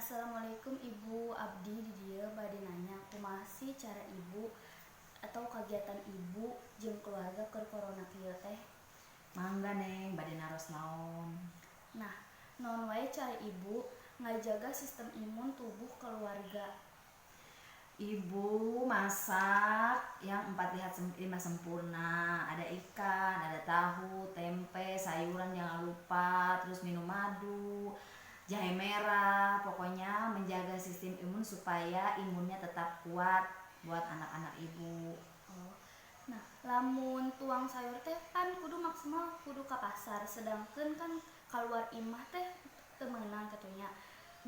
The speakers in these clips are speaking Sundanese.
Assalamualaikum, Ibu. Abdi di dieu bade nanya, kumaha sih cara Ibu atau kegiatan Ibu jeung keluarga keur corona kieu teh? Mangga, Neng, bade naros naon? Nah, naon wae cara Ibu ngajaga sistem imun tubuh keluarga? Ibu masak yang empat lihat lima sempurna. Ada ikan, ada tahu, tempe, sayuran jangan lupa, terus minum madu, jahe merah, pokoknya menjaga sistem imun supaya imunnya tetap kuat buat anak-anak Ibu. Oh. Nah, lamun tuang sayur teh kan kudu maksimal kudu ka pasar, sedangkan kan keluar imah teh teu meunang kitu nya.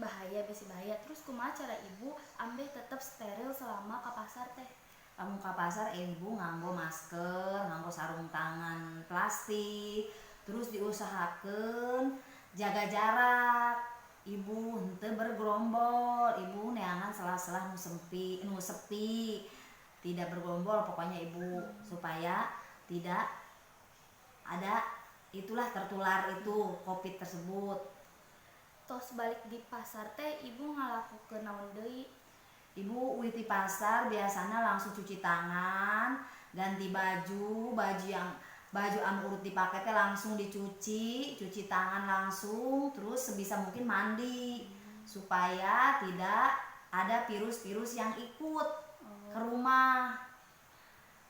Bahaya, bisi bahaya. Terus kumaha cara Ibu ambeh tetep steril selama ka pasar teh? Lamun ka pasar, Ibu nganggo masker, nganggo sarung tangan plastik, terus diusahakan jaga jarak. Ibu henteu bergerombol, Ibu neangan sela-sela nu sempi, nu sepi, tidak bergerombol pokoknya Ibu, supaya tidak ada itulah tertular itu Covid tersebut. Tos balik di pasar teh, Ibu ngalakukeun naon deui? Ibu uih ti pasar biasanya langsung cuci tangan, ganti baju, baju yang baju anu urut dipake teh langsung dicuci, cuci tangan langsung, terus sebisa mungkin mandi supaya tidak ada virus-virus yang ikut ke rumah.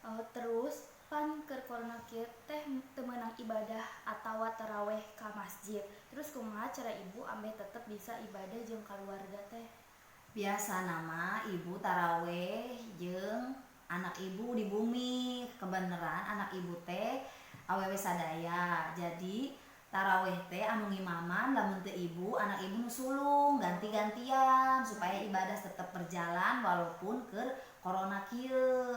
Oh, terus pan keur corona kieu teh teu meunang ibadah atawa taraweh ka masjid. Terus kumaha cara Ibu ambeh tetep bisa ibadah jeung keluarga teh? Biasana mah Ibu taraweh jeung anak Ibu di bumi. Kebeneran anak Ibu teh awewe sadaya. Jadi taraweh teh anu ngimaman lamun teu Ibu, anak Ibu nu sulung, ganti-gantian supaya ibadah tetap berjalan walaupun keur corona kieu.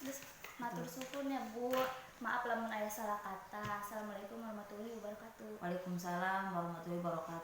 Terus matur suhun ya, Bu. Maaf lamun aya salah kata. Assalamualaikum warahmatullahi wabarakatuh. Waalaikumsalam warahmatullahi wabarakatuh.